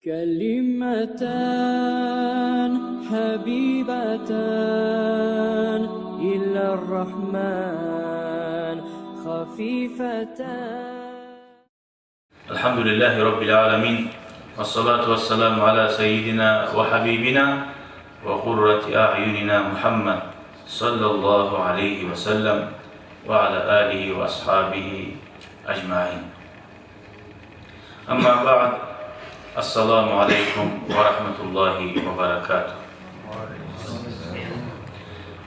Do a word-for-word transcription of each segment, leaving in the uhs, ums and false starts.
كلمتان حبيبتان إلى الرحمن خفيفتان. الحمد لله رب العالمين، والصلاة والسلام على سيدنا وحبيبنا وقرة أعيننا محمد صلى الله عليه وسلم وعلى آله وأصحابه أجمعين. أما بعد، السلام عليكم ورحمة الله وبركاته.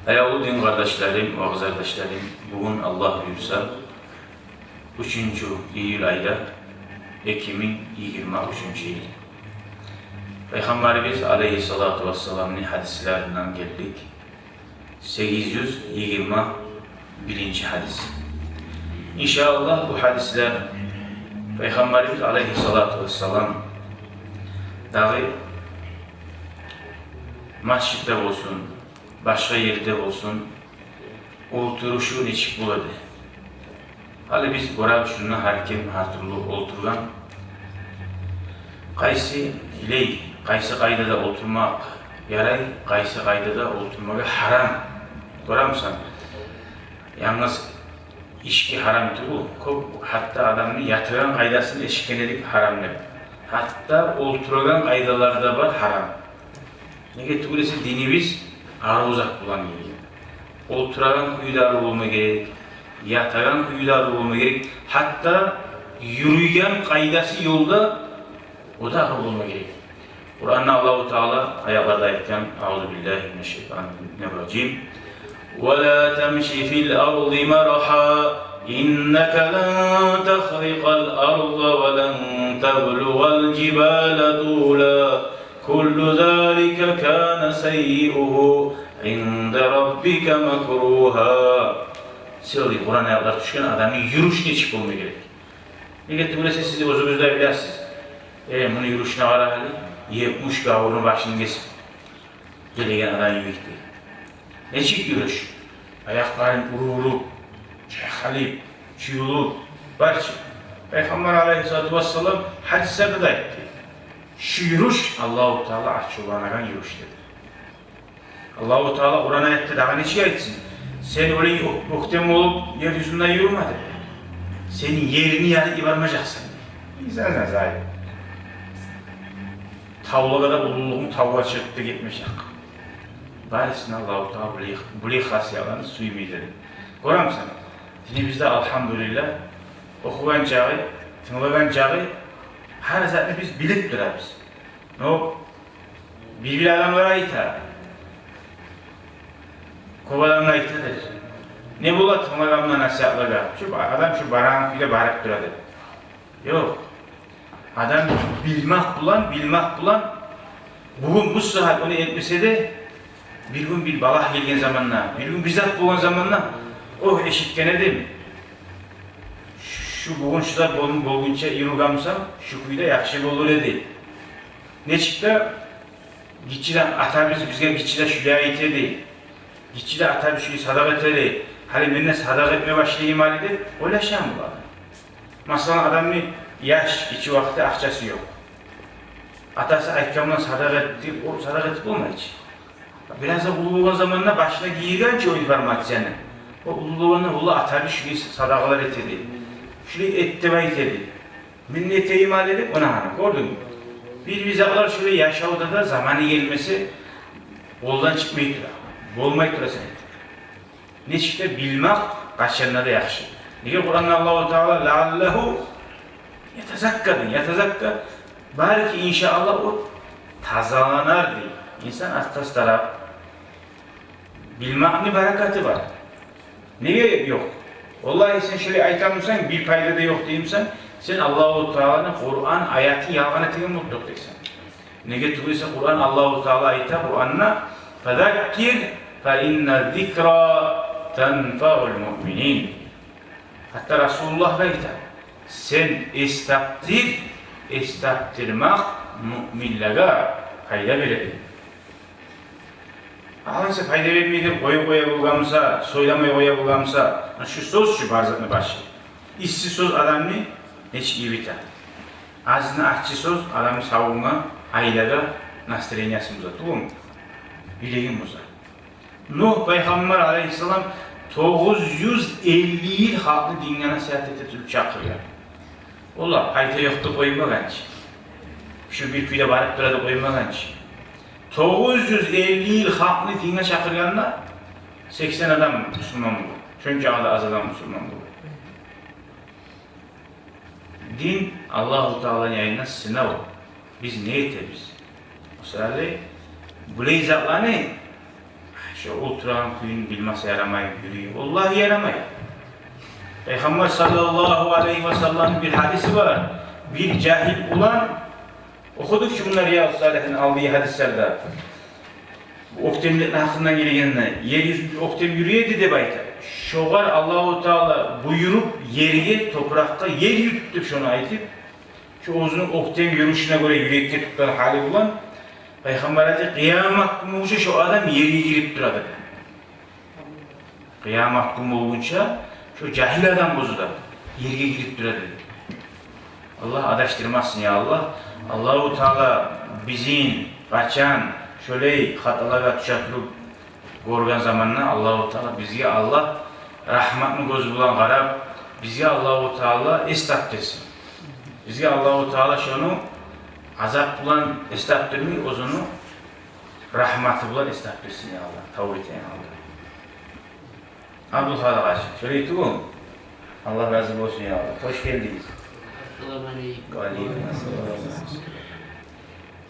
Аявлу дин къардашларым ва къызардашларым, бугюн, Аллагь буюрса, уьчюнчю июль айда, эки минг йигирма уьчюнчю йыл. Пайхаммарыбыз алейгьиссалату вассаламны гьадислеринден гелдик. Сегиз юз йигирма биринчи гьадис. Иншааллагь, бу гьадислер Пайхаммарыбыз алейгьиссалату вассалам дагъы межитде болсун, башгъа ерде болсун, олтурушу нечик бола эди? Гьали биз гёребиз шунда, гьар ким гьар тюрлю олтургъан. Къайсы илей, къайсы къайдада олтурмакъ ярай, къайсы къайдада олтурмагъа гьарам. Гёремисен, янгыз ички гьарам тюгюл, кёп, гьатта адамны ятагъан къайдасын эшитген эдик гьарам деп. Гьатта олтурагъан къайдалар да бар гьарам. Неге тюгюл эсе, динибиз арив зат булан гелген. Олтурагъан кюйю де арив болма герек, ятагъан кюйю де арив болма герек, гьатта юрюйген къайдасы, ёлда, о да арив болма герек. Къуранда Аллагьу Таала аятларда айтгъан: أعوذ بالله من الشيطان الرجيم. ولا تمش في الأرض مرحا إنك لن تخرق الأرض ولن تبلغ الجبال طولا كل ذلك كان سيئه عند ربك مكروها. Сыйлы Къуран аятлар тюшген, адамны юрюшю нечик болма герек. Неге тюгюл эсе, сиз оьзюгюз де билесиз. Э, муну юрюшюне къара гьали, етмиш гавурну башын гесип гелеген адам йимик дей. Нечик юрюш? Аякъларын уруп-уруп, чайкъалып, чуюлуп, барчы. Пайхаммар алейгьиссалату вассалам гьадислерде де айтды: «Шу юрюш Аллагьу Таала ачувланагъан юрюш», — деди. Аллагьу Таала Къуран аятда дагъы нечик айтсын: «Сен олай оь-, оьктем болуп ер юзюнде юрюме», — деп. «Сени ерингни ярып йибермежексен». Инсан зайып. Тавлагъа да уллулугъунг тавгъа чыгъып да гетмежек. Барысын Аллагьу Таала булай, булай хасиятланы сюймей деди. Гёремисен, динибизде, алгьамдулиллагь, охугъан чакъы, тынглагъан чакъы, гьар затны биз билип турабыз. Но бир-бир адамлар айта, кёп адамлар айта дей: «Не бола тынглагъанымда насигьатлагъа? Шу ба-, адам шу барагъан кюйде барып тура», — деп. Ёкъ. Адам билмек булан, билмек булан, бугюн бу сагьат ону этмесе де, бир гюн бир балагь гелген заманда, бир гюн бир зат болгъан заманда: «О, эшитген эдим, шу бугюн шу зат бол-, болгъунча юрюген бусам, шу кюйде яхшы болур эди». Нечик де гиччиден атабыз бизге, гиччиде шулай айта эди, гиччиде атабыз шулай садагъа эте эди, гьали мен де садагъа этме башлайым гьали деп ойлашагъан бола. Масала, адамны яш, гиччи вакъти акъчасы ёкъ. Атасы айтгъан булан садагъа эт деп, о садагъа этип болмай чы. Бираз да уллу болгъан заманда башына гийирген чи о информацияны. О уллу болгъанда: «Валлагь, атабыз шулай садагъалар эте эди, шулай эт деп айта эди. Мен де этейим гьали», — деп, она гьана, гёрдюнгмю? Бир-бир затлар шулай яшавда да, заманы гелмесе, къолдан чыкъмай тура, болмай тура сен. Нечик де билмек къачан да яхшы. Неге Къуранда Аллагьу Таала: «Лаъаллагьу ятазакка», — дей, ятазакка, балики, иншааллагь, о тазаланар дей. Инсан астастаракъ. Билмекни баракаты бар. Неге ёкъ? Валлагь, сен шулай айтамысан, бир пайда да ёкъ деймисен, сен Аллагьу Тааланы Къуран аятын ялгъан этеген болуп токътайсан. Неге тюгюл эсе, Къуран, Аллагьу Таала айта Къуранда: «Фазаккир, фа инна зикра танфаул муъминин». Гьатта Расулуллагь да айта: «Сен эс тапдыр, эс тапдырмакъ муъминлеге пайда береди». Алайса пайда бермей деп къоюп къоя болгъан буса, сёйлемей къоя болгъан буса, шу сёз, шу бар затны башы. Исси сёз адамны нечик йибите. Азны аччы сёз адамны савунга, айлагъа настроениясын буза, тюгюлмю? Юрегин буза. Нугь пайхаммар алайгьиссалам тогъуз юз элли йыл халкъны динге насигьат эте туруп чакъыргъан. Олар къайта ёкъ деп къоймагъан чы. Шу бир кюйде барып тура деп къоймагъан чы. Тогъуз юз элли йыл халкъны динге чакъыргъанда, сексен адам бусурман болгъан. Шончакъы да аз адам бусурман болгъан. Дин Аллагьу Тааланы янындан сынав. Биз не этебиз? Масала, булай затланы, шо олтурагъан кюйюн билмесе ярамай, юрюй. Валлагь, ярамай. Пайхаммар саллаллагьу алайгьи ва салламны бир гьадиси бар. Бир жагьил улан, охудукъ чу муна Риядус-Салигьин алдагъы гьадислерде. Оьктемликни гьакъындан гелгенде, ер юзюнде оьктем юрюй эди деп айта. Шогъар Аллагьу Таала буюруп, ерге, топуракъгъа, ер ют деп шону айтып, шо оьзюню оьктем юрюшюне гёре юрекге тутгъан гьалы булан, пайхаммар айта, къыямат гюн болгъунча шо адам ерге гирип турады. Къыямат гюн болгъунча шо жагьил адам оьзю де ерге гирип турады. Аллагь адашдырмасын, я Аллагь. Аллагьу Таала бизин къачан шолай хаталагъа тюше туруп гёрген заманда, Аллагьу Таала бизге, Аллагь рагьматны гёзю булан къарап, бизге Аллагьу Таала эс тапдырсын. Бизге Аллагьу Таала шону азап булан эс тапдырмай, оьзюню рагьматы булан эс тапдырсын, я Аллагь. Тавба этейим, я Аллагь. Абдулхаликъ гьажи, шолай тюгюлмю? Аллагь рази болсун, я Аллагь. Хош гелдигиз. Ассаламу алейкум. Ва алейкум ассалам.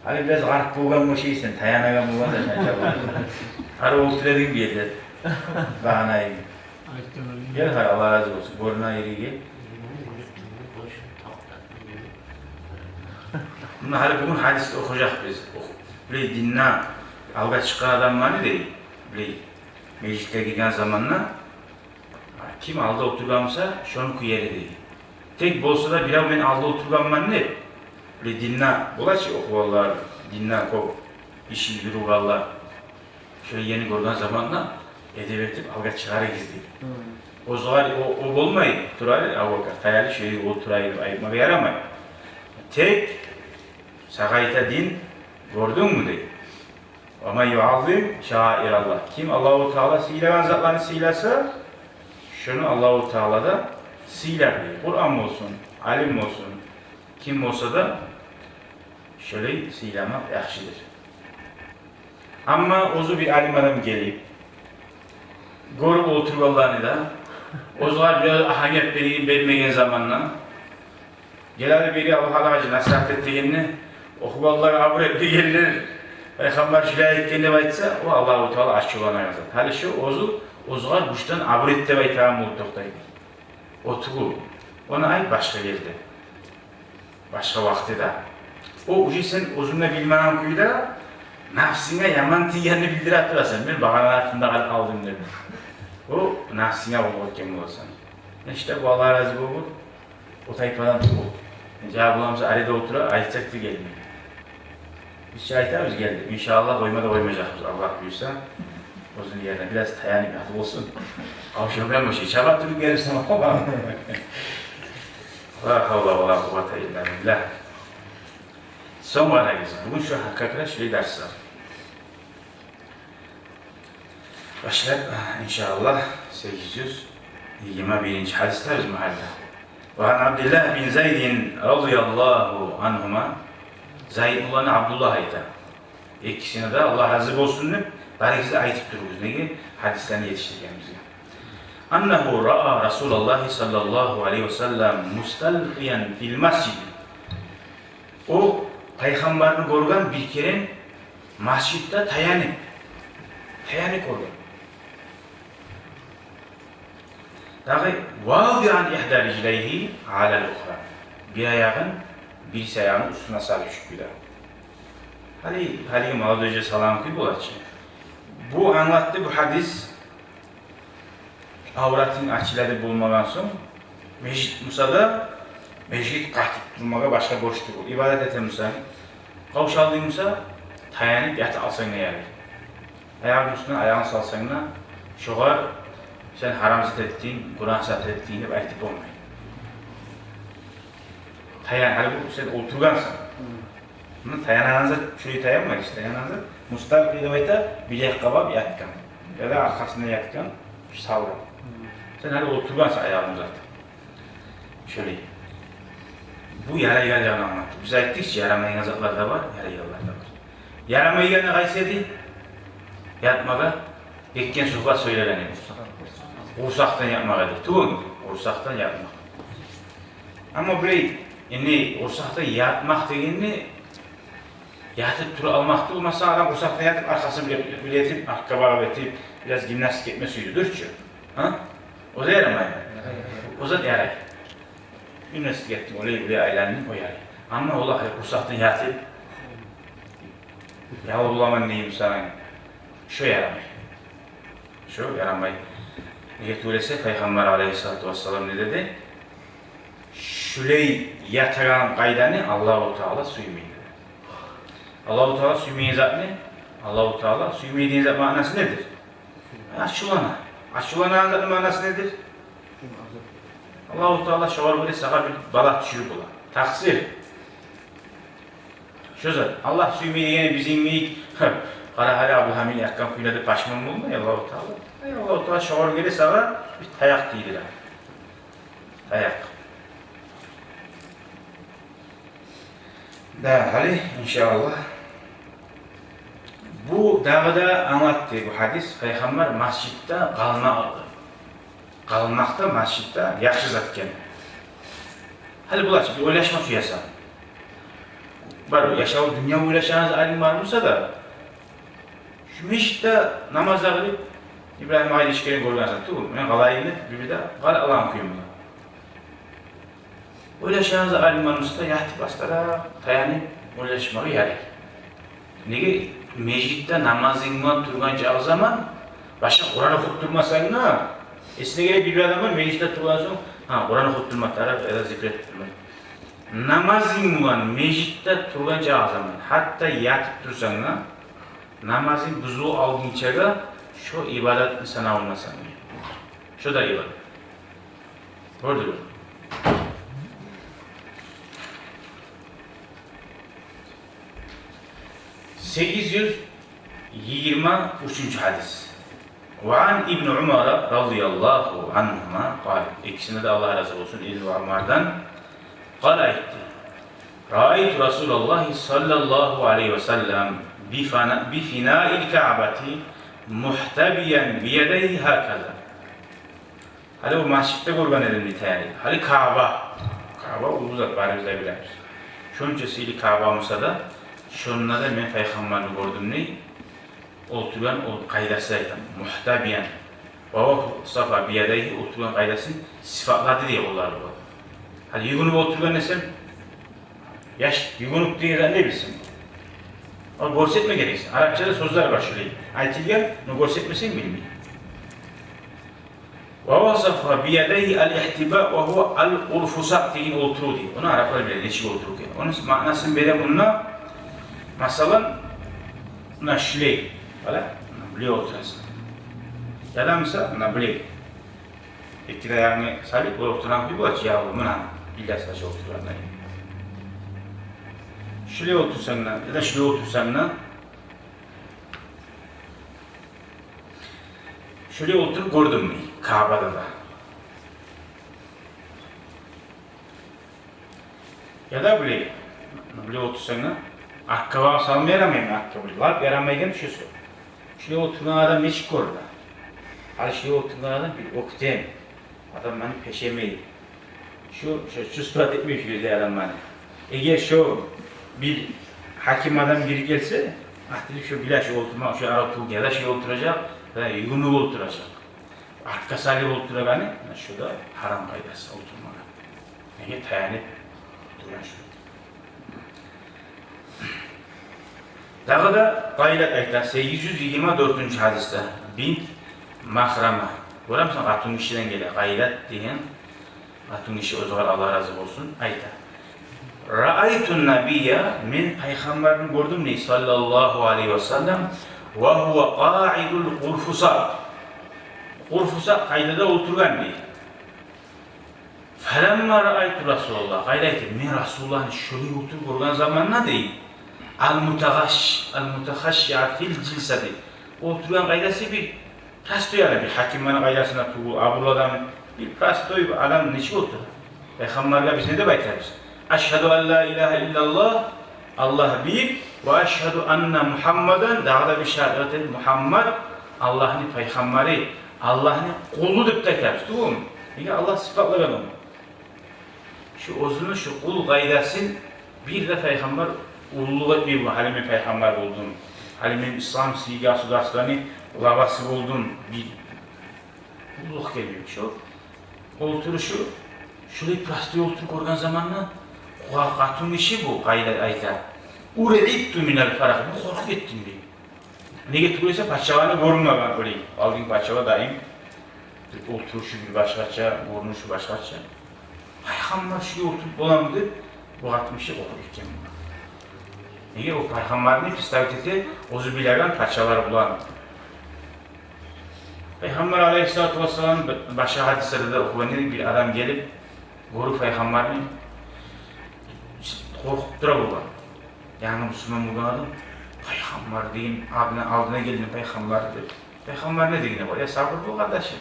Гьали бираз гъаркъ болгъан ошайсан, таянагъан болгъан да шанча болгъан. Гьари олтура эдинг бир ерде. Багьанайын. Гел, гьари, Аллагь рази болсун. Гёрюне ерге гел. Муна гьали бугюн гьадис охужакъбыз. Ох-, билей, динде алгъа чыкъгъан адамланы дей, билей, межитге гирген заманда, а, ким алда олтургъан буса, шону кюери дей. Тек болса да бирев мен алда олтургъанман деп, билей, динде бола чы охугъанлар, динде кёп иши юрюгенлер. Шолай ерни гёрген заманда эдеп этип алгъа чыгъарыгъыз дей. Гьм. Оьзюгер о, о болмай, турайлы, Абубакар, къаялы, шолай о турайлы деп айтмагъа ярамай. Тек сагъа айта дин, гёрдюнгмю дей. Ва ман юаззим шааираллагь. Ким Аллагьу Таала сыйлагъан затланы сыйласа, шону Аллагьу Таала да сыйлар дей. Къуран болсун, алим болсун, ким болса да, шолай сыйламакъ яхшыдыр. Амма оьзю бир алим адам гелип, гёрюп олтургъанланы да, оьзюне бираз агьамият берген, бермеген заманда, геле де бери Абдулхаликъ гьажи насигьат эт дегенде, охугъанлар абур эт дегенлер, пайхаммар шулай айтгъан деп айтса, о Аллагьу Таала ачувланагъан зат. Гьали шо оьзю, оьзюне гючден абур эт деп айтагъан болуп токътай. О тюгюл. Ону айт башгъа ерде. Башгъа вакътиде. О уже сен оьзюнг де билмеген кюйде напсынга яман тийгенни билдире турасан. Мен багъана артында къалып къалдым деп. О напсынга болуп гетген боласан. Ишде бу, Аллагь рази болгъур, о тайпадан тюгюл. Жагъы боламса, арада олтура, айтсакъ да гелмей. Биз чи айтабыз гелди. Иншааллагь, къойма да къоймажакъбыз, Аллагь буюрса. Оьзюню ерине бираз таянып ятып болсун. Къавшалгъан боша чаба туруп гелип сама къоба. Ла гьавла ва ла къуввата илла биллагь. Сонг къарагъыз, бугюн шу гьакъ, как раз шулай дарс бар. Башлап, иншааллагь, сегиз юз йигирма биринчи гьадисдебиз магьалда. Ва ан Абдиллагь бин Зайдин радияллагьу ангьума, Зайдни уланы Абдуллагь айта. Экисине де Аллагь рази болсун деп, барыгъыз да айтып туругъуз, неге гьадислени етишдиргенибизге. Аннагьу раа Расулаллагьи саллаллагьу алайгьи ва саллам мусталкъиян фил масжид. О пайхаммарны гёрген бир керен масжидде таянып, таянып гёрген. Дагъы, вадиан игьда рижлайгьи алал ухра. Бир аягъын бириси аягъыны уьстюне салып, шу кюйде. Гьали, гьалиги молодёжьге салагъан кюй бола чы. Бу англатды, бу гьадис, авратынг ачыла деп болмагъан сонг, межит буса да, межит къатып турмагъа башгъа борч тюгюл. Ибадат эте бусанг, къавшалдынг буса, таянып ята алсанг да ярай. Аягъынг уьстюне аягъынг салсанг да, шогъар сен гьарам зат этдинг, гюнагь зат этдинг деп айтып болмай. Таян, гьали бу сен олтургъансан. Муна таянагъан зат, шулай таянмай, иште таянагъан зат. Мусталкъи деп айта, бир якъгъа барып ятгъан. Яда аркъасына ятгъан, савран. Сен гьали олтургъансан, аягъынг узатып. Шолай. Бу ярайгъанлыгъын англатды. Биз айтдыкъ чы, ярамайгъан затлар да бар, ярайгъанлар да бар. Ярамайгъаны къайсы эди? Ятмагъа, гетген сухбат сёйлеген эдик. Къурсакъдан ятмагъа эди. Тюгюлмю? Къурсакъдан ятмакъ. Амма булай, энни къурсакъда ятмакъ дегенни ятып туруп алмакъ тюгюл, масала, адам къурсакъда ятып, аркъасын биле-, билетип, артгъа багъып этип, бираз гимнастика этме сюйдю, дюр чю. Гьа? О да ярамай. О зат ярай. Гимнастика этдинг, олай-булай айландынг, о ярай. Амма олай къурсакъдан ятып, явлуламан дейим сагъа, шо ярамай. Шо ярамай. Неге тюгюл эсе, Пайхаммар алайгьиссалату вассалам не деди? Шулай ятагъан къайданы Аллагьу Таала сюймей деди. Аллагьу Таала сюймейген затны, Аллагьу Таала сюймейген зат маънасы недир? Ачувлана. Ачувланагъан затны маънасы недир? Аллагьу Таала шогъар гёре сагъа бир бала тюшюрюп бола. Такъсир. Шо зат. Аллагь сюймей дегени бизин йимик, къара гьали Абдулгьамидни ятгъан кюйлерде пашман болмай Аллагьу Таала. Ай, Аллагьу Таала шогъар гёре сагъа бир таякъ тийдире. Таякъ. Да, гьали, иншааллагь. Бу дагъы да англатды бу гьадис, Пайхаммар межитде къалма-, къалмакъ да межитде яхшы зат экен. Гьали булай чы, бир ойлашма сюесен. Бар, яшав, дюнья ойлашагъан алим бар буса да, шу межитде намаз да къылып, Ибрагьим агъай да ичкерин гёргенсен, тюгюл, мен къалайым деп, бир-бирде къала алагъан кюйюм бар. Ойлашагъан алим бар буса да, ятып астаракъ таянып ойлашмагъа ярай. Неге, межитде намазынг булан тургъан чакъы заман, башгъа Къуран охуп турмасанг да, эсине геле бир-бир адам бар, межитде тургъан сонг, гьа, Къуран охуп турма тарыкъ, яда зикр этип турма. Намазынг булан межитде тургъан чакъы заман, гьатта ятып турсанг да, намазынг бузулуп алгъынчагъа шо ибадатны санавунда санай. Шо да ибадат. Гёрдюгюз. Сегиз юз йигирма уьчюнчю гьадис. Ва ан Ибн Умара радияллагьу ангьума къала. Экисине де Аллагь рази болсун, Ибн Умардан. Къала, айтды: «Раайту Расулаллагьи саллаллагьу алайгьи ва саллам бифана-, бифинаил Каъбати мугьтабиян биядайгьи гьаказа». Гьали бу межитде гёрген эдим дей, таяныгъыз. Гьали Каъба. Каъба уллу зат, барыбыз да билебиз. Шонча сыйлы Каъба буса да, шонда да мен Пайхаммарны гёрдюм дей, олтургъан, ол къайдасы айтам. Мугьтабиян. Ва васафа биядайгьи, олтургъан къайдасын сыфатлады дей къоллары булан. Гьали югюнюп олтургъан десем, яш, югюнюп деген зат не билсин? Ону гёрсетме герексен. Арапчада сёзлер бар шулай айтылгъан, но гёрсетмесенг билмей. Ва васафа биядайгьи ал-игьтиба ва гьува ал-къурфусакъ деген олтурув дей. Ону араплар биле, нечик олтурув экен. Ону маънасын бере мунда, масала, муна шулай, къара, муна булай олтурасан. Яда буса муна булай. Эки де аягъынгны салып, олтургъан кюй бола чы, я, муна, билласи олтургъанда. Шулай олтурсанг да, яда шулай олтурсанг да, шулай олтуруп гёрдюм Каъбада да. Яда булай, булай олтурсанг да, артгъа багъып салма ярамаймы, артгъа булай? Лап ярамайгъан шусу. Шулай олтургъан адам нечик гёрюне? Гьали шулай олтургъан адам бир оьктем. Адамланы пешемей. Шу, шу чувствовать этмей шу ерде адамланы. Эгер шу бир гьаким адам гирип гелсе, артылып шу биле шу олтурма, шу ара тюгюл, яда шу олтуражакъ, яда югюнюп олтуражакъ. Артгъа салып олтурагъаны, муна шу да гьарам къайдасы олтурмагъа. Неге, таянып тургъан шу. Дагъы да Къайлат айта, сегиз юз йигирма дёртюнчю гьадисде, бинт Махрама. Гёремисен, къатынгишиден геле, Къайлат деген къатынгиши, оьзюгер Аллагь рази болсун, айта: «Раайту набия, мен Пайхаммарны гёрдюм дей, саллаллагьу алайгьи ва саллам, ва гьува къаидул къурфусакъ». Къурфусакъ къайдада олтургъан дей. Фаламма раайту Расулаллагь, къайда айта, мен Расулуллагьны шолай олтуруп гёрген заманда дей, ал-мутагъаш-, ал-мутахашшиа фил жилсати, олтургъан къайдасы бир простой адам, бир гьакимлени къайдасына тюгюл, абурлу адам, бир простой адам нечик олтура? Пайхаммаргъа биз не деп айтабыз? Ашгьаду ан ла илагьа иллаллагь, Аллагь бир, ва ашгьаду анна Мугьаммадан, дагъы да бир шагьадат этейим, Мугьаммад Аллагьны пайхаммары, Аллагьны къулу деп де айтабыз, тюгюлмю? Неге? Аллагь сыпатлагъан ону. Шу оьзюню шу къул къайдасын бир де пайхаммар уллулукъ этмей болгъан. Гьали мен пайхаммар болдум, гьали мен ислам сый государствону главасы болдум, бир уллулукъ гелмей. Шу олтурушу, шулай простой олтуруп гёрген заманда, къа-, къатын гиши бу къайда айта, урибту минал фаракъ, мен къоркъуп гетдим дей. Неге тюгюл эсе, пачаланы гёрмеген олай. Алдынгъы пачала дайым олтурушу бир башгъача, гёрюнюшю башгъача. Пайхаммар шулай олтуруп боламы деп, бу къатын гиши къоркъуп гетген. Неге? О пайхаммарны представить эте оьзю билеген пачалар булан. Пайхаммар алайгьиссалату вассалам, башгъа гьадислерде де охугъан эдик, бир адам гелип, гёрюп пайхаммарны, къоркъуп тура болгъан. Янгы бусурман болгъан адам, пайхаммар деген, алдына, алдына гелдим пайхаммар деп. Пайхаммар не дегени бар? Я сабур бол, къардашым.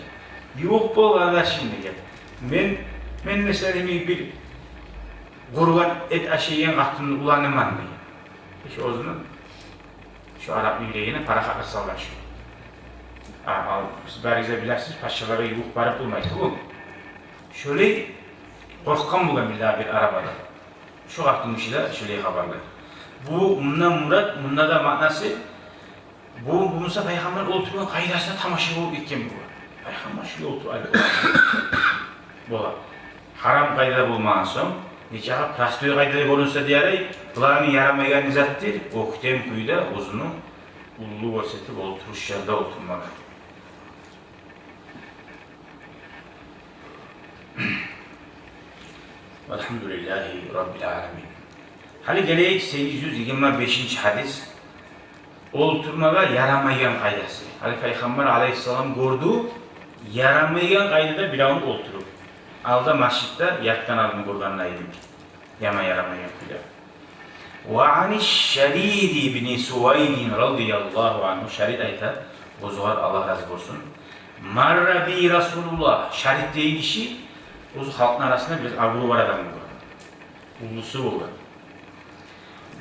Ювукъ бол, къардашым, деген. Мен, мен де сени йимик бир къурбан эт ашайгъан къатынны уланыман, деген. Иш оьзюню шу арапны юрегине парахатлыкъ салгъан шу. А, ал, сиз барыгъыз да билесиз, пачалагъа ювукъ барып болмай тюгюл. Шолай къоркъгъан болгъан бир дагъы бир арап адам. Шу къатын гиши де шолай хабарлай. Бу, мундан мурат, мунда да маънасы, бу, бу буса пайхаммар олтургъан къайдасына тамаша болуп гетген болгъан. Пайхаммар шулай олтуруп алып бола. Гьарам къайда болмагъан сонг, нечакъы простой къайда да гёрюнсе де ярай, буланы ярамайгъан затдыр, оьктем кюйде оьзюню уллу гёрсетип олтуруш ерде олтурмагъа. Валгьамдулиллагьи раббил аламин. Гьали гелейик сегиз юз йигирма бешинчи гьадис. Олтурмагъа ярамайгъан къайдасы. Гьали пайхаммар алайгьиссалам гёрдю ярамайгъан къайдада биревню олтуруп. Алда межитде ятгъан адамны гёргенде эдик. Яман ярамайгъан кюйде. Ва ани Шарид ибни Сувайдин радияллагьу ангьу, Шарид айта, оьзюгер Аллагь рази болсун. Марра би Расулуллагь, Шарид деген гиши оьзю халкъны арасында бираз абуру бар адам болгъан. Уллусу болгъан.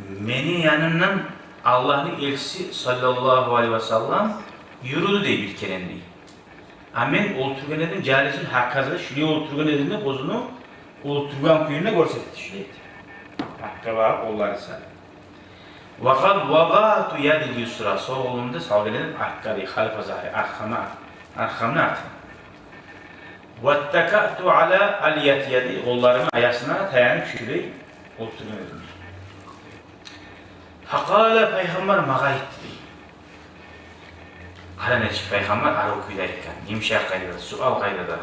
Мени янымдан Аллагьны элчиси саллаллагьу алайгьи ва саллам юрюдю дей бир керен дей. А мен олтургъан эдим, жалисун гьаказа, шулай олтургъан эдим деп, оьзюню олтургъан кюйню гёрсетди, шулай этди. Артгъа багъып къолларын салды. Ва къад вадагьту ядил юсра, сол къолумну да салгъан эдим артгъа дей, халфа загьри, аркъама, аркъамны артына. Ваттакаъту ала алияти яди, къолларымны аясына таянып шулай олтургъан эдим. Факъала, пайхаммар магъа айтды дей. Къара нечик пайхаммар арив кюйде айтгъан, йымышакъ къайдада, суал къайдада.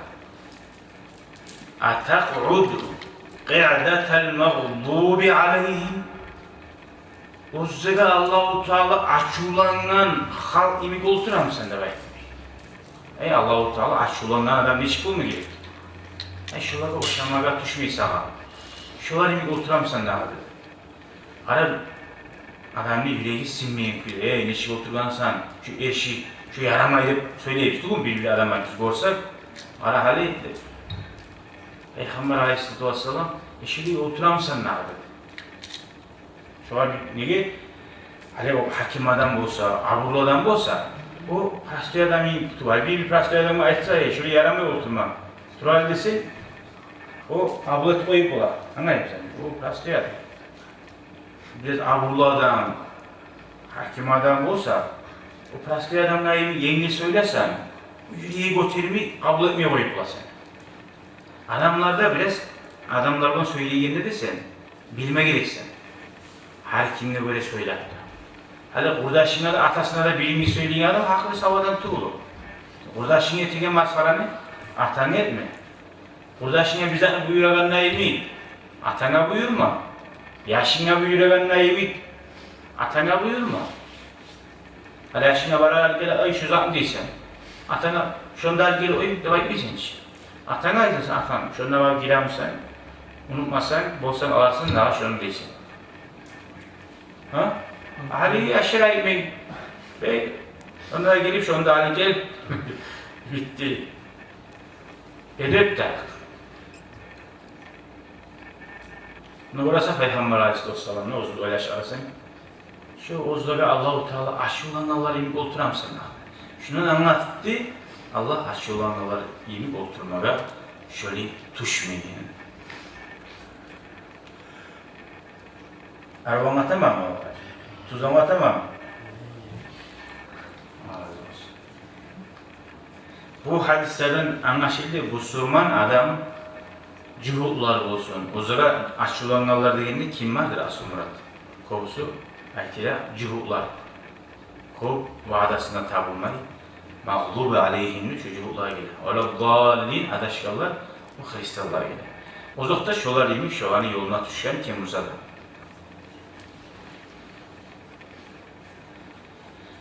Атакъуду къиъдатал магъдуби алайгьим. Оьзлеге Аллагьу Таала ачувлангъан халкъ йимик олтурамысан деп айтды. Эй, Аллагьу Таала ачувлангъан адам нечик болма герек? Эй, шолагъа ошамагъа тюшмей сагъа. Шолар йимик олтурамысан дагъы деп. Къара, адамны юреги сынмайгъан кюйде, эй, нечик олтургъансан, шу эшик, шу ярамай деп сёйлейбиз тюгюлмю бир-бир адамлар биз гёрсек, къара гьали деп. Пайхаммар алайгьиссалату вассалам, э, шулай олтурамысан дагъы деп. Шогъар бир, неге? Гьали о гьаким адам болса, абурлу адам болса, о простой адам йимик тутуп, гьали бир простой адамгъа айтса, э, шулай ярамай олтурма, тур гьали десе, о къабул этип къоюп бола. Англаймысан? О простой адам. Бираз абурлу адам, гьаким адам болса, о простой адамгъа йимик енгил сёйлесенг, юреги гётермей, къабул этмей къоюп боласан. Адамлар да бираз, адамлар булан сёйлейгенде де сен билме герексен. Гьар кимге гёре сёйлеп де. Гьали къурдашынга да, атасына да бир йимик сёйлейген адам гьакъыллы, сав адам тюгюл о. Къурдашынга этеген масхараны атанга этме. Къурдашынга бир затны буюрагъанда йимик, атанга буюрма. Яшынга буюрагъанда йимик, атанга буюрма. Гьали яшынга барар геле, ой, шу затны дейсен. Атанга, шону да ал гел, ой, деп айтмайсан чы. Атанга айтасан: «Атам, шонда барып гирермисен? Унутмасанг, болсанг аларсан дагъы шону», — дейсен. Гьа? Гьали яшырайыкъ мен. Бек, шонда гирип, шонда алып гел. Битди. Эдеп тарыкъ. Муна къараса, Пайхаммар алайгьиссалату вассаламны оьзюн ойлашып къарасанг, шо оьзлеге Аллагьу Таала ачувлангъанлар йимик олтурамысан? Шундан англатды, Аллагь ачувлангъанлар йимик олтурмагъа шолай тюшмеген. Арив англатаманмы? Тюз англатаманмы? Аллагь рази болсун. Бу гьадислерден англашылды, бусурман адам, жугьутлар болсун, оьзлеге ачувлангъанлар дегенде ким бардыр асыл мурат? Кёбюсю айтыла жугьутлар. Кёп ваъдасына табылмай, магълуби алайгьим, шу жугьутлагъа геле. Вала даллин, адашгъанлар, бу христианлар геле. Озокъда, шолар йимик, шоланы ёлуна тюшген ким буса да.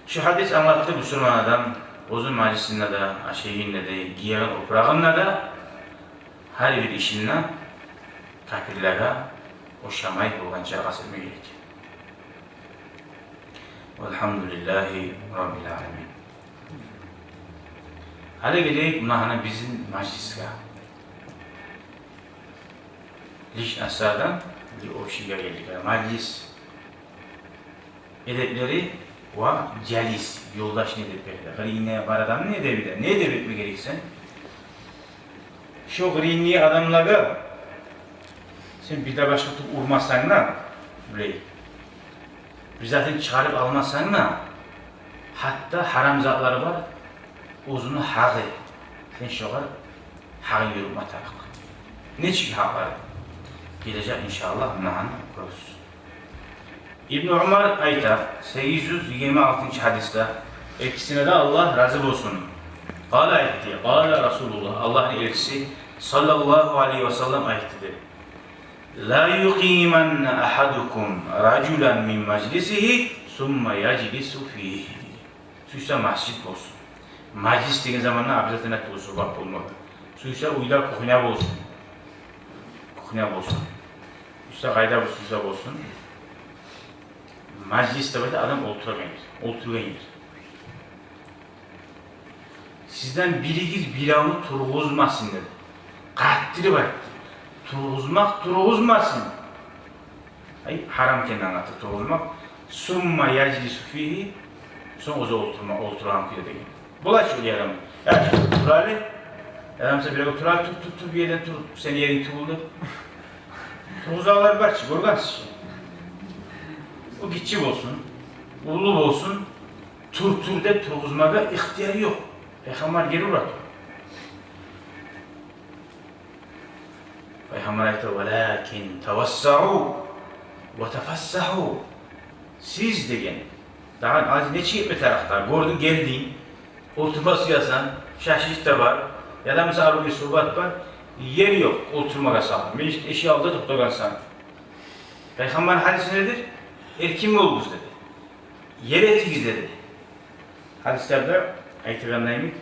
Шу гьадис англатды, бусурман адам оьзюню мажлисинде де, ашайгъанда да, гиеген опурагъында да, гьар бир ишинде капирлеге ошамай болгъанча къаст этме герек. Валгьамдулиллагьи раббил аламин. Гьали гелейик муна гьана бизин мажлисге. Личностлардан бир общийге гелдик. Мажлис эдеплери ва жалис, ёлдашны эдеплери. Къырыйынгда бар адамны эдеби де. Не эдеп этме герексен? Шо къырыйынгдагъы адамлагъа сен бир де башгъа туруп урмасанг да, билей, бир затын чыгъарып алмасанг да, гьатта гьарам затлары бар, оьзюню гьакъы. Сен шогъар гьакъын юрютме тарыкъ. Нечик гьакълары? Гележек, иншааллагь, муна гьана гёрерсиз. Ибну Умар айта, сегиз юз йигирма алтынчы гьадисде, экисине де Аллагь рази болсун. Къала, айтды, къала Расулуллагь, Аллагьны элчиси саллаллагьу алайгьи ва саллам айтды деп: «Ла юкъиманна агьадукум ражулан мин мажлисигьи сумма яжлису фигьи». Сюйсе межит болсун. Межит деген заманда обязательно тюгюл сухбат болмагъа. Сюйсе уьйде кухня болсун. Кухня болсун. Сюйсе къайда бу сюйсе болсун. Межит деп айта адам олтурагъан ер. Олтургъан ер. Сизден биригиз биревню тургъузмасын деди. Къаттырып айтды. Тургъузмакъ тургъузмасын. Ай, гьарам экенин англата тургъузмакъ. Сумма яжлису фигьи, сонг оьзю олтурма, олтурагъан кюйде деген. Бола чы, оьле адам. Я чы, тур гьали. Адам буса биревге: «Тур гьали, тур, тур, тур, бир ерден тур, сени еринг тюгюл», — деп. Тургъузагъанлар бар чы, гёргенсиз чи. О гиччи болсун, уллу болсун, тур, тур деп тургъузмагъа ихтияр ёкъ. Пайхаммар гери ура тура. Пайхаммар айта: «Валакин тавассагьу ва тафассагьу». Сиз деген, дагъы аз нечик этме тарыкъ да, гёрдюнг, гелдинг, олтурма сюесен, шашлык да бар, яда мисал арив бир сухбат бар, ер ёкъ олтурмагъа сагъа. Межит эшик алдында токътагъансан. Пайхаммарны гьадиси недир? Эркин болугъуз деди. Ер этигиз деди. Гьадислерде айтылгъандай йимик,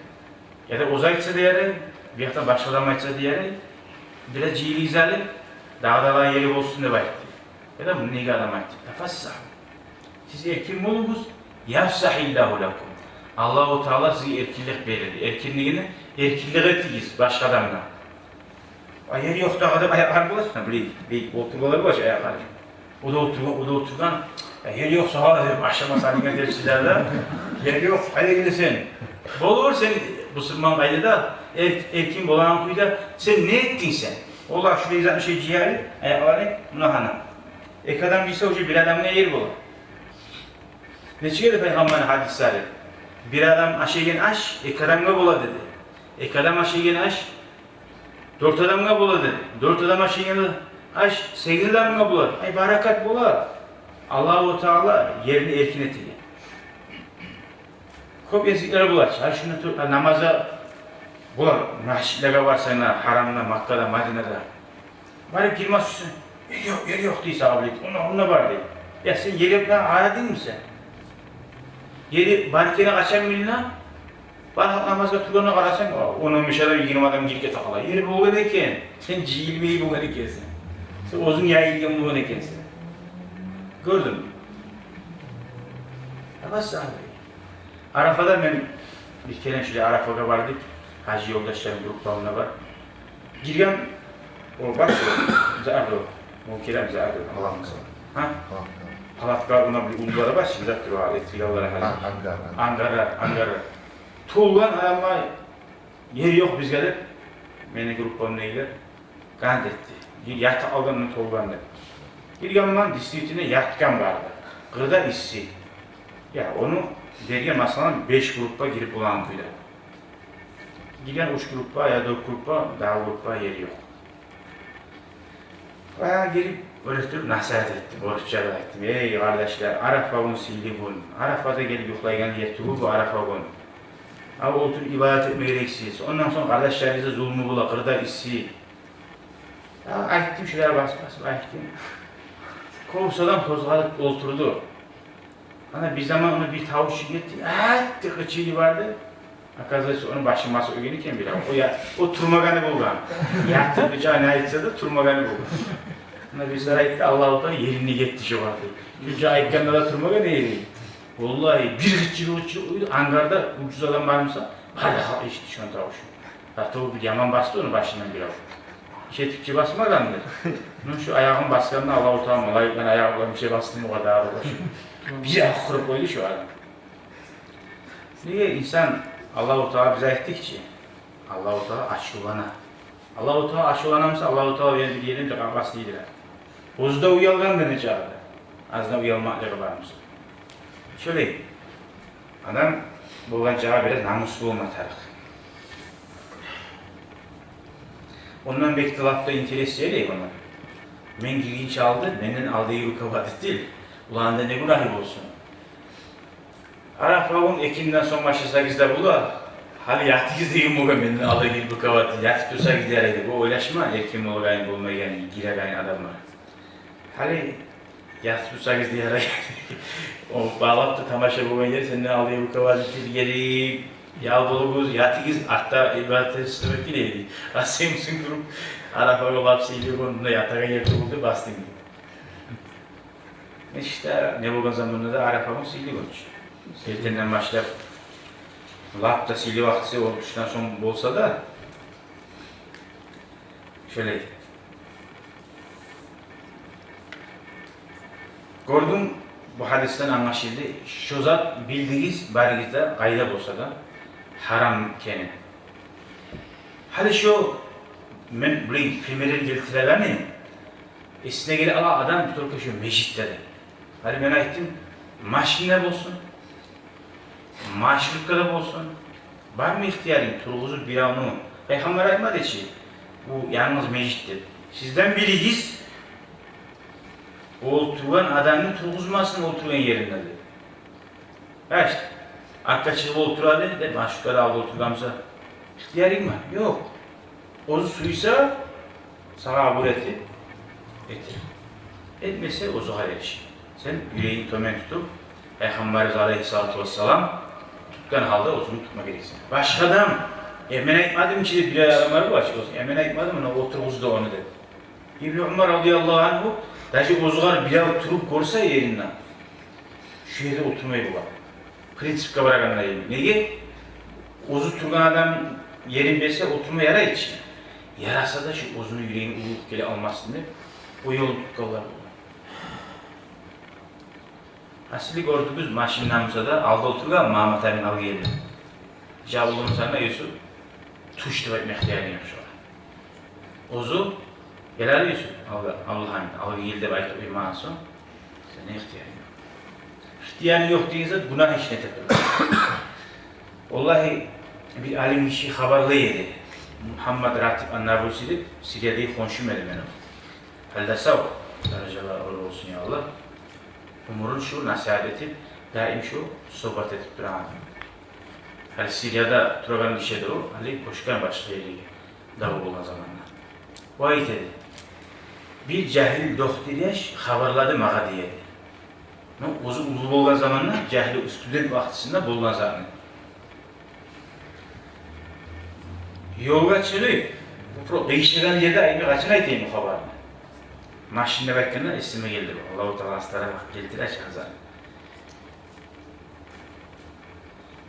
яда оьзю айтса да ярай, бу якъда башгъа адам айтса да ярай, бираз жыйылыгъыз гьали, дагъы да ери болсун деп айтды. Яда муну неге адам айтды? Тафассагьу. Сиз эркин болугъуз, яфсагьиллагьу лакум. Аллагьу Таала сизге эркинлик берер. Эркинлигине, эркинлик этигиз башгъа адамгъа. А ер ёкъ дагъы деп аякълар бола чы, билей, бек олтургъанлар бола чы аякълар. О да олтургъан, о да олтургъан. Я, ер ёкъ сагъа деп, ашама салыннган деп сизлер де. Ер ёкъ, къайда гелесен? Болур, сен бусурман къайда да, эр-, эркин болагъан кюйде, сен не этдинг сен? Олар шулай зат, шулай жыялы, аякълары, муна гьана. Эки адам жыйса, уже бир адамгъа ер бола. Нечик эди Пайхаммарны гьадислери? Бир адам ашайгъан аш эки адамгъа бола деди. Эки адам ашайгъан аш дёрт адамгъа бола деди. Дёрт адам ашайгъан аш сегиз адамгъа бола. Ай, баракат бола. Аллагьу Таала ерни эркин этеген. Кёп эсиклер бола чы. Ай, шунда тур, а, намазгъа бола, межитлеге барсанг да, Гьарамда, Маккада, Мадинада. Барып гирме сюйсенг, ер ёкъ, ер ёкъ дей сагъа, билет. Онда, онда бар дей. Я сен ер ёкъну къарадынгмы сен? Ер бар экени къачан билине? Барып намазгъа тургъанда къарасанг, он, он беш адам, йигирма адам гирип гете къала. Ер болгъан экен, сен жыйылмай болгъан экенсен. Сен оьзюнг яйылгъан болгъан экенсен. Гёрдюнгмю? Абас сагъа. Арафада мен бир керен шулай Арафагъа бардыкъ. Гьажи ёлдашларым, группамда бар. Гирген, о бар, зарды, о керен зарды, Аллагьны саву. Гьа? Палатка, она бир уллулары бар, ши, зат тура, эсгилаллары гьали. Гьа, ангар, ангар. Ангары, ангары. Толгъан, амма ер ёкъ бизге деп, мени группамдагъылар гьант этди. Ятып алгъан, толгъан деп. Гиргенмен, действительно, ятгъан барды. Къырда исси. Я, ону берген, масала, беш группа гирип болагъан кюйде. Гирген уьч группа, я дёрт группа, дагъы группа ер ёкъ. Баягъы гирип, оьлтюрюп насигьат этдим, орусча да айтдым: «Эй, къардашлар, Арафа гюн сыйлы гюн. Арафада гелип юхлайгъан ер тюгюл бу Арафа гюн. Ав, олтуруп ибадат этме герексиз. Ондан сонг къардашларыгъызгъа зулму бола, къырда исси». Я, айтдым, шулай бас-бас айтдым. Кёбюсю адам къозгъалып олтурду. Ана бир заман ону бир тавуш гетди, атты къычырып барды. Оказывается, ону башын басып оьлген экен бирев. О я-, о турмагъаны болгъан. Ятып бир жагъына айтса да, турмагъаны болгъан. Ана бир сагьат айтды, Аллагьу Таала ерини гетди шогъар деп. Шунча айтгъанда да турмагъан эди. Валлагьи, бир къычырып, къычырып оьлдю. Ангарда уьч юз адам бармыса, бары да халкъ эшитди шону тавушун. Зато бир яман басды ону башындан бирев. Иш этип чи басмагъанды. Ну, шу аягъын басгъанда Аллагьу Таала малайиклени аягъы булан бир шей басдымы, о къадар къошуп. Бир акъырып къойду шу адам. Неге инсан, Аллагьу Таала, биз айтдыкъ чы, Аллагьу Таала ачувлана. Аллагьу Таала ачувланамыса, Аллагьу Таала бир ерден бир къаргъас дейдир. Оьзю де уялгъанды нечакъы да. Аздан уялмакълыгъы бармыса. Шолай. Адам болгъан чакъы бираз намус болма тарыкъ. Ондан бек де лап да интерес эди ону. Мен гиргинче алды, менден алдагъы руководитель, уланда не гюнагьы болсун? Арафа гюн экинден сонг башласагъыз да бола, гьали ятыгъыз деген болгъан менден алдагъы руководитель, ятып турсагъыз да ярай деп. О ойлашма, эркин болагъан, болмайгъан, гиреген адамлар. Гьали ятып турсагъыз да ярай. О багълап да тамаша болгъан ер, сенден алдагъы руководитель гелип, ял болугъуз, ятыгъыз, артда ибадат этип эди. А сен сюнгюрюп, Арафа гюн лап сыйлы гюн, мунда ятагъан ер тюгюл деп бастынг. Ишде не болгъан заманда да Арафа гюн сыйлы гюн чю. Эртенден башлап, лап да сыйлы вакътиси ол тюшден сонг болса да, шолай. Гёрдюнг, бу гьадисден англашылды. Шо зат билдигиз, барыгъыз да, къайда болса да, гьарам экени. Гьали шо мен булай примерлер гелтирегени, эсине геле ала адам только шо межитде деп. Гьали мен айтдым, машинде болсун, маршруткада болсун, бармы ихтиярынг тургъузуп биревню? Пайхаммар айтмады чы, бу янгыз межит деп. Сизден биригиз олтургъан адамны тургъузмасын олтургъан еринде деп. Гьа, ишде, артгъа чыгъып олтура эди деп, маршруткада алда олтургъан буса, ихтиярынг бар? Ёкъ. Оьзю сюйсе, сагъа абур этип, этер. Этмесе, оьзюне къара иш. Сен юрегинг тёбен тутуп, Пайхаммарыбыз алайгьиссалату вассалам тутгъан гьалда оьзюнг тутма герексен. Башгъа адам, э, мен айтмадым чы деп, бир адам бар чы, оьзю, э, мен айтмадым, муна олтургъуз да ону деп. Ибну Умар радияллагьу ангьу, даже оьзюгер бирев туруп гёрсе еринден, шо ерде олтурмай болгъан. Принципге барагъанда эми. Неге? Оьзю тургъан адам ерин берсе, олтурма ярай чы. Яраса да, шо оьзюню юрегине уллулукъ геле алмасын деп, о ёлну тутгъанлар болгъан. Асили гёрдюгюз, машинде буса да, алда олтургъан Магьаммат абини алгъа гелди. Жабулдуму сагъа, Юсуп, тюш деп айтма ихтиярынг ёкъ шогъар. Оьзю, гел гьали, Юсуп, алгъа, Абдулгьамит, алгъа гел деп айтып къоймагъан сонг, сени ихтиярынг ёкъ. Ихтиярынг ёкъ деген зат гюнагь ишни этип тура. Валлагьи, бир алим гиши хабарлай эди. Мугьаммад Ратиб ан-Набулси деп, Сириядагъы хоншум эди мени. Гьали де сав, даражалары оьр болсун, я Аллагь. Оьмюрюн шу насигьат этип, даим шу сугьбат этип турагъан. Гьали Сирияда турагъан гиши эди о, гьали гёчген башгъа ерге, дав болгъан заманда. О айта эди: «Бир жагьил дохтур яш хабарлады магъа», — дей эди. Ну, оьзю уллу болгъан заманда, жагьил студент вакътисинде болгъан затны. Ёлгъа чыгъып, бу про-, къыйышагъан ерде айтма, къачан айтайым бу хабарны? Машинде айтгъанда эсиме гелди бу. Аллагьу Таала астаракъ гелтирер чы азан.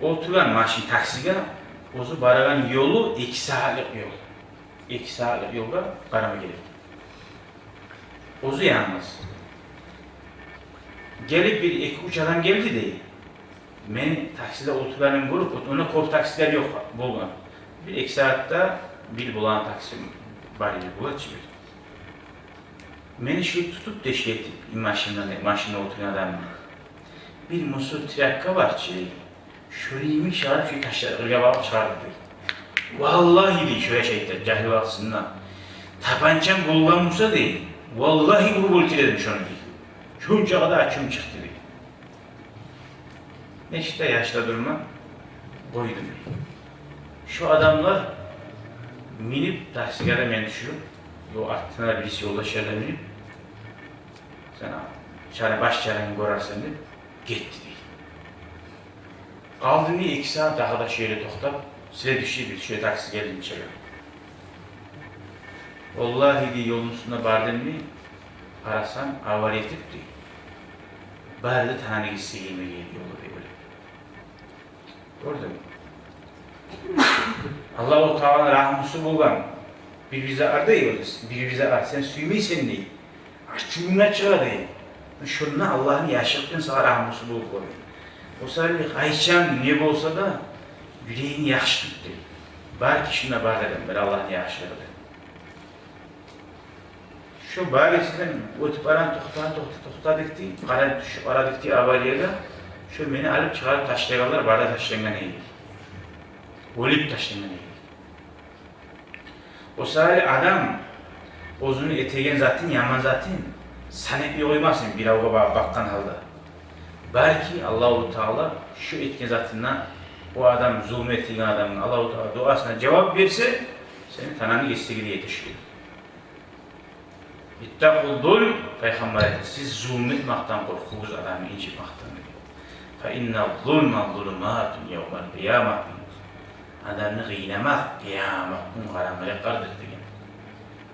Олтургъан машин таксиге, оьзю барагъан ёлу эки сагьатлыкъ ёл. Эки сагьатлыкъ ёлгъа барма герек. Оьзю янгыз. Гелип бир эки-уьч адам гелди дей. Мен таксиде олтургъанымны гёрюп, онда кёп таксилер ёкъ болгъан. Бир эки сагьатда бир болагъан такси бар эди, бола чы бир. Мени шулай тутуп да ишлетип, машинде, машинде олтургъан адамны. Бир мусор тряпка бар чы, шону йимик чыгъарып, шо ташлар къыргъа багъып чыгъарды дей. Валлагьи дей, шо яш айта, жагьил вакътисинде. Тапанчам болгъан буса дей, валлагьи, уруп оьлтюр эдим шону дей. Шончакъы да ачувум чыкъды дей. Нечик де яшда дурман къойдум. Шо адамлар минип таксиге де мени тюшюрюп, о артына бириси ёлдашлар да минип, сен чара, баш чарангны гёрерсен деп, гетди дей. Къалдым дей эки сагьат дагъы да шо ерде токътап, следующий бир шо такси гелгинчеге. Валлагьи дей, ёлну уьстюнде бардым дей, къарасам, авария этип дей, бары да тананы гесси гелмеген ёлда дей, оьле. Гёрдюнг? Аллагьу Тааланы рагьмусу болгъан. Бир-бир затлар дей, оьлес, бир-бир затлар сен сюймейсен дей, ачувунг чыгъа дей. Шонда Аллагьны яхшылыкъдан сагъа рагьмусу болуп къоя. О саялы къайчан не болса да, юрегинг яхшы тут дей. Бар кишинде бар эди бир Аллагьны яхшылыгъы дей. Шо барисинден оьтюп барагъан, токътагъан, токъта-, токътадыкъ дей, къарап тюшюп барадыкъ дей авариягъа. Шо мени алып чыгъарып ташлагъанлар, бары да ташлангъан эди. Оьлюп ташлангъан эди. О саялы адам оьзюню этеген затын, яман затын санап къоймасын биревге ба-, бакъгъан гьалда. Балики, Аллагьу Таала шо этген затындан, о адам зулму этген адамны, Аллагьу Таала дуасына жавап берсе, сени тананы гесси геле етишген. Иттакъу зулм, Пайхаммар айта, сиз зулму этмакъдан къоркъугъуз, адамны инжитмакъдан деген. Фа инна зулма зулуматун явмал къияма. Адамны къыйнамакъ къыямат гюн къарангылыкъдыр деген.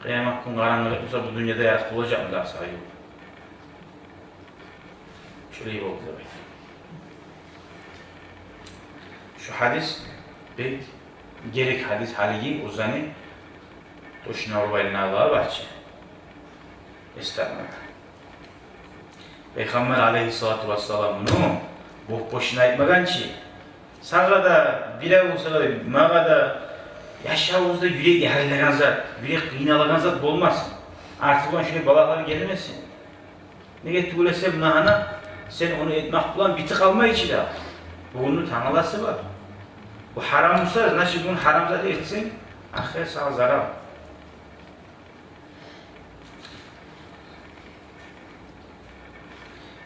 Къыямат гюн къарангылыкъ буса, бу дюньяда ярыкъ болажакъмы дагъы сагъа ёл? Шолай болду деп айта. Шу гьадис бек герек гьадис, гьалиги узаны тошна урбайлы налла бар чы. Эстагъфируллагь. Пайхаммар алейгьиссалату вассалам муну боп-бошуна айтмагъан чы. Сагъа да, бирев болса да, магъа да яшавубузда юрек ярылагъан зат, юрек къыйналагъан зат болмасын. Арты булан шолай балагьлар гелмесин. Неге тюгюл эсе, муна гьана сен ону этмек булан битип къалмай чы да. Бугюнню тангаласы бар. Бу гьарам буса, значит, бугюн гьарам зат этсенг, ахыры сагъа зарал.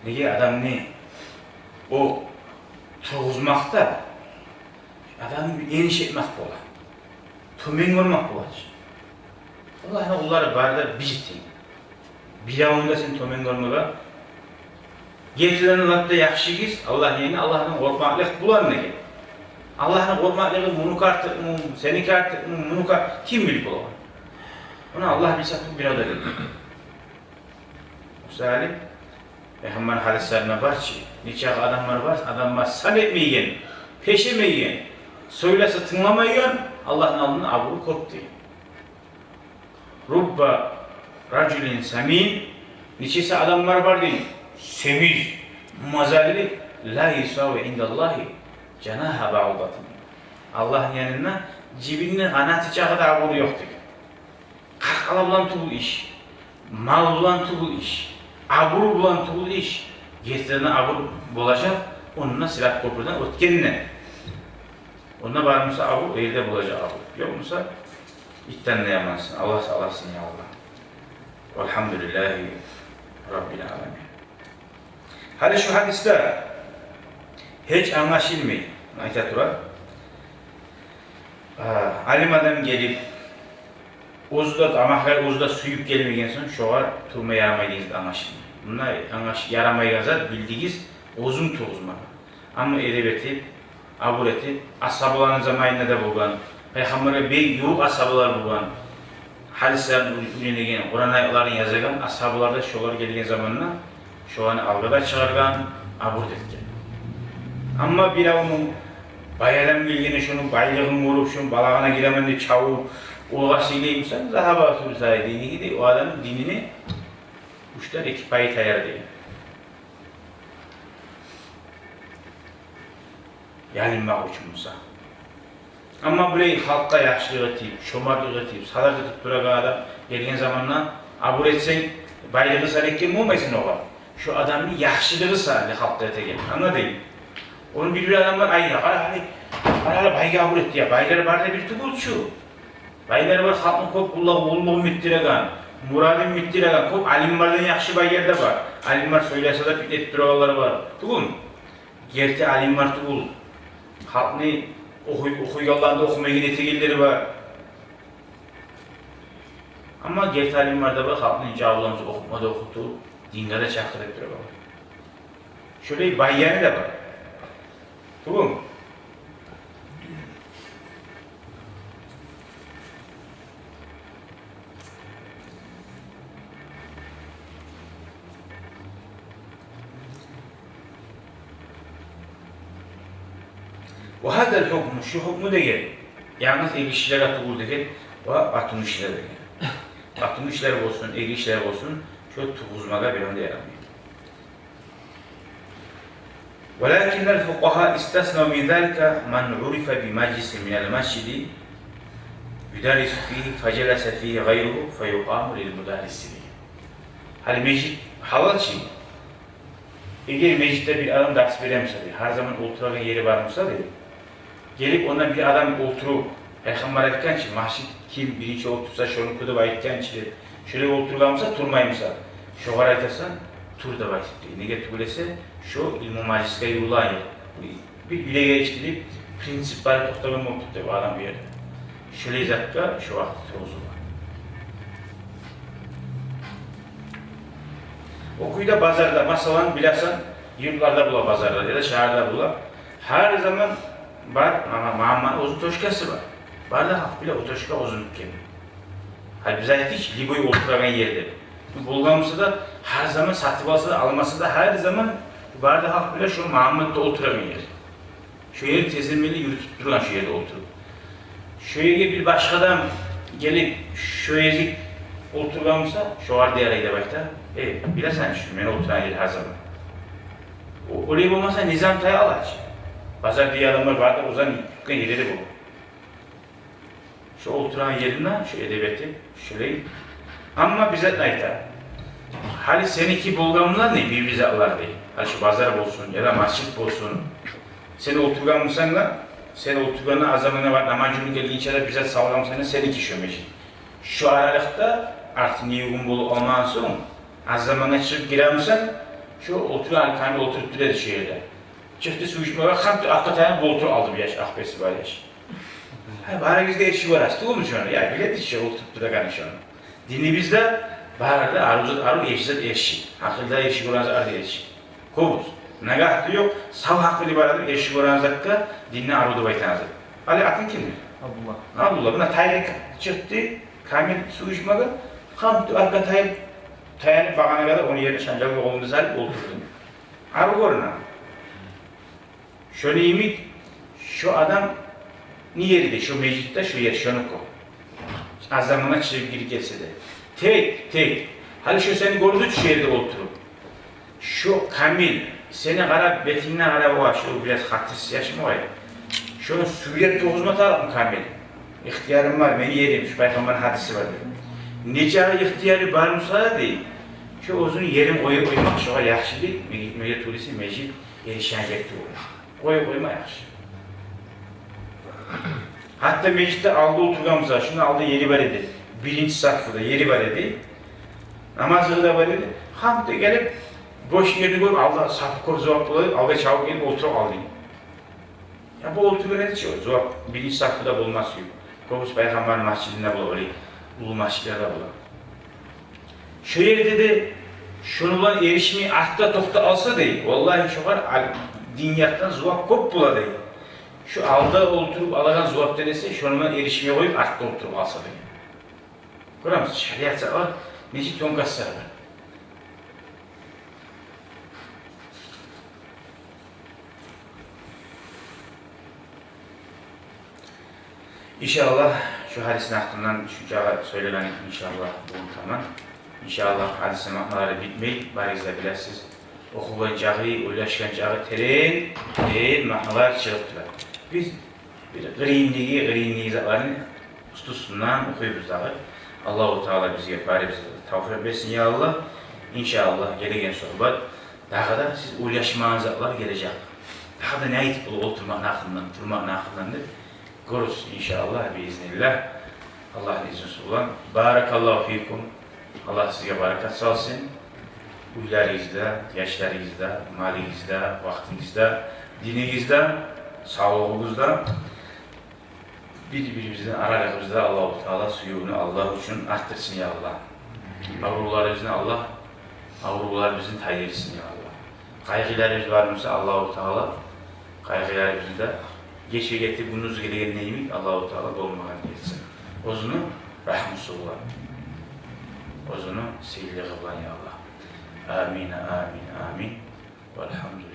Неге адамны о тургъузмакъда адамны эниш этмек бола, тёбен гёрмек бола чы. Аллагьны къуллары бары да бир тенг. Биревню де сен тёбен гёрмеге. Гертиден де, лап да яхшы кис, Аллагьны янында Аллагьдан къоркъмакълыкъ булан неге. Аллагьны къоркъмакълыгъы мунуки артыкъмы, сеники артыкъмы, мунуки, ким билип бола? Ону Аллагь билсе, бирев де билмей. Мисали, Пайхаммарны гьадислеринде бар чы, нечакъы адамлар бар, адамлар сан этмейген, пешемейген, сёйлесе тынгламайгъан, Аллагьны алдында абуру кёп деген. Рубба ражулин самин, нечесе адамлар бар дей, семиз, мазаллы, ла юсави индаллагьи жанагьа баъудатин. Аллагьны янында жибинни къанаты чакъы да абуру ёкъ деген. Къаркъара булан тюгюл иш, мал булан тюгюл иш, абур булан тюгюл иш. Гертиден абур болажакъ онда, Сират кёпюрден оьтгенде. Онда бар буса абур, о ерде болажакъ абур. Ёкъ буса, итден де ямансан. Аллагь сакъласын, я Аллагь. Валгьамдулиллагьи раббил аламин. Гьали шу гьадисде гьеч англашылмай, айта тура. А, алим адам гелип, оьзю де тамакъгъа, оьзю де сююп гелмеген сонг, шогъар турма ярамай деген англашылмай. Мунда англаш-, ярамайгъан зат, билдигиз, оьзюн тургъузмагъа. Амма эдеп этип, абур этип, асгьабаланы заманында да болгъан, Пайхаммаргъа бек ювукъ асгьабалар болгъан, гьадислерин уьйренеген, Къуран аятларын язагъан асгьабалар да шолар гелген заманда шоланы алгъа да чыгъаргъан, абурат этген. Амма биревню бай адам гелгенде шону байлыгъын гёрюп, шону балагъына гиремен деп чабып, огъар сыйлай буса, заһаба фи саидини, о адамны динине уьчден эки пайы таяр деген. Ялынмакъ учун буса. Амма булай халкъгъа яхшылыкъ этип, чомартлыкъ этип, садакъа этип турагъан адам гелген заманда абур этсенг, байлыгъы саялы этген болмайсан огъар. Шо адамны яхшылыгъы саялы халкъгъа этеген. Англадынг? Ону бир-бир адамлар айта: «Къара гьали, къара гьали, байгъа абур этди я». Байлар бары да бир тюгюл чю. Байлар бар халкъны кёп къуллугъун, къуллугъун битдиреген, мурадын битдиреген, кёп алимлерден яхшы байлар да бар. Алимлер сёйлесе де, питне этип турагъанлар бар. Тюгюлмю? Герти алимлер тюгюл. Халкъны охуй-, охуйгъанларын да охумайгъан этегенлер бар. Амма герти алимлер де бар, халкъны жавларын охутма да охутуп, динге де чакъырып турагъан. Шолай бай яны да бар. Тюгюлмю? Ва гьазал гьукму, шу гьукму деген, янгыз эргишилеге тюгюл деген, ва къатынгишилеге деген. Къатынгишилер болсун, эргишилер болсун, шо тургъузмагъа биревню де ярамай. Валакиннал фукъагьа истаснав мин залика ман урифа би мажлисин минал масжиди юдаррису фигьи фажаласа фигьи гъайругьу фаюкъаму лил мударриси. Гьали межит гьалал чы, эгер межитде бир адам дарс бере буса дей, гьар заман олтурагъан ери бар буса дей, гелип онда бир адам олтуруп, пайхаммар айтгъан чы, масжит ким биринчи олтурса, шонуки деп айтгъан чы деп, шолай олтургъан буса, турмай буса, шогъар айтасан, тур деп айтып дей. Неге тюгюл эсе, шо илму мажлисге юрюлеген ер. Бир билеге иштелип, принцип бар токътагъан болуп деп адам бу ерде. Шолай затгъа шо вакъти тургъузулгъан. О кюйде базарда, масала, билесен, юртларда бола базарлар, яда шагьарда бола. Гьар заман бар, ма-, ма-, муамманы оьзюню точкасы бар. Бары да халкъ биле о точка оьзюнюки. Гьали биз айтдыкъ чы, любой олтурагъан ер деп. Болгъан буса да, гьар заман сатып алса да, алмаса да, гьар заман бары да халкъ биле шо муамманы олтурагъан ер. Шо ер тезлемели юрютюп тургъан, шо ерде олтуруп. Шо ерге бир башгъа адам гелип, шо ерге олтургъан буса, шогъар да ярай деп айта. Э, билесен чы, мен олтурагъан ер гьар заман. О, олай болмаса, низам тая ала чы. Базар деген адамлар бары да озан тутгъан ерлери бола. Шо олтурагъан ерине, шо эдеп этип, шолай. Амма бир зат айта. Гьали сеники болгъанлар не, бир-бир затлар дей. Гьали шо базар болсун, яда масжит болсун. Сен олтургъан бусанг да, сен олтургъанда, азанына бар, намаз жувунуп гелгинче де бир зат салгъан бусанг да, сеники шо межит. Шо аралыкъда артын ювгъун болуп алмагъан сонг, аз замандан чыгъып гире бусанг, шо олтургъан, Камил олтуруп тура эди шо ерде. Чыкъды сув ичмеге, хант аркъа таянып олтуруп алды бир яш, ахпеси бар яш. Гьа, барыгъыз да эрши гёресиз, тюгюлмю шону? Я, билебиз чи олтуруп турагъанын шону. Динибизде бары да арив зат арив, эрши зат эрши. Гьакъылда эрши гёреген зат арив, эрши. Кёбюс. Нагагь да ёкъ, сав гьакъылы бар адам эрши гёреген затгъа динде арив деп айтагъан зат. Гьали атынг кимди? Абдулла. Абдулла. Муна тайдыкъ чыкъды, Камил сув ичмеге, хант аркъа тайып, таянып, багъанагъа да ону ерине шанжал къолун салып олтурду. Арив гёрюне. Шону йимик, шо адамны ери де, шо межит де, шо ер шонуку. Аз заманда чыгъып гирип гелсе де. Тек, тек. Гьали шо сени гёрдю чю шо ерде олтуруп. Шо Камил, сени къарап, бетингден къарап, ва, шо бираз хатирсиз яшмы къой. Шону сюйреп тургъузма тарыкъмы, Камил? Ихтиярым бар, мени ерим, шо пайхаммарны гьадиси бар дей. Нечакъы ихтияры бар буса да дей, шо оьзюню ерин къоюп къоймакъ шогъар яхшы дей, гетмеге тюгюл эсе межит эришеген ер тюгюл. Къоюп къойма яхшы. Гьатта межитде алда олтургъан буса, шону алда ери бар эди. Биринчи сафда ери бар эди. Намаз къылып да бар эди. Хант да гелип, бош ерни гёрюп, алда саф кёп зувап бола эди, алгъа чабып гелип олтуруп алды. Я бу олтуруп эди чи, зувап биринчи сафда болмас уьй. Кёбюсю пайхаммарны межитинде бола, олай уллу межитлерде бола. Шо ерде де шону булан эришмей, артда токътап къалса дей, валлагь, шогъар ал-, дин якъдан зувап кёп бола дей. Шу алда олтуруп алагъан зувап десе, шону эришмей къоюп, артда олтуруп алса деген. Гёремисиз, шариат затла нече тонкостьлар бар. Иншаллагь, шу гьадисни гьакъындан шунча сёйлеген, иншаллагь, бугюн тамам. Иншаллагь, гьадисни маъналары битмей, барыгъыз да билесиз. Охуйгъан чакъы, ойлашгъан чакъы терен, терен маъналар чыгъып тура. Биз бир къырыйындагъы, къырыйындагъы затланы уьстю-уьстюнден охуйбуз дагъы. Аллагьу Таала бизге, барыбызгъа тавфикъ берсин, я Аллагь. Иншаллагь, гелеген сугьбат дагъы да сиз ойлашмагъан затлар гележек. Дагъы да не айтып болур олтурмакъны гьакъындан, турмакъны гьакъындан деп гёрюрсюз, иншаллагь, биизниллагь. Аллагьны изну булан. Баракаллагьу фикум. Аллагь сизге баракат салсын. Уьйлеригизде, яшларыгъызда, малыгъызда, вакътигизде, динигизде, савлугъугъузда, бир-бирибизден аралыгъыбызда Аллагьу Таала сюювню Аллагь учун артдырсын, я Аллагь. Аврувларыбызны Аллагь, аврувларыбызны тайдырсын, я Аллагь. Къайгъыларыбыз бар буса, Аллагьу Таала къайгъыларыбызны да гече гетип, гюндюз гелегенде йимик Аллагьу Таала болмагъан этсин. Оьзюню рагьмусу булан, оьзюню сыйлылыгъы булан, я Аллагь. Амин, амин, амин. Валгьамду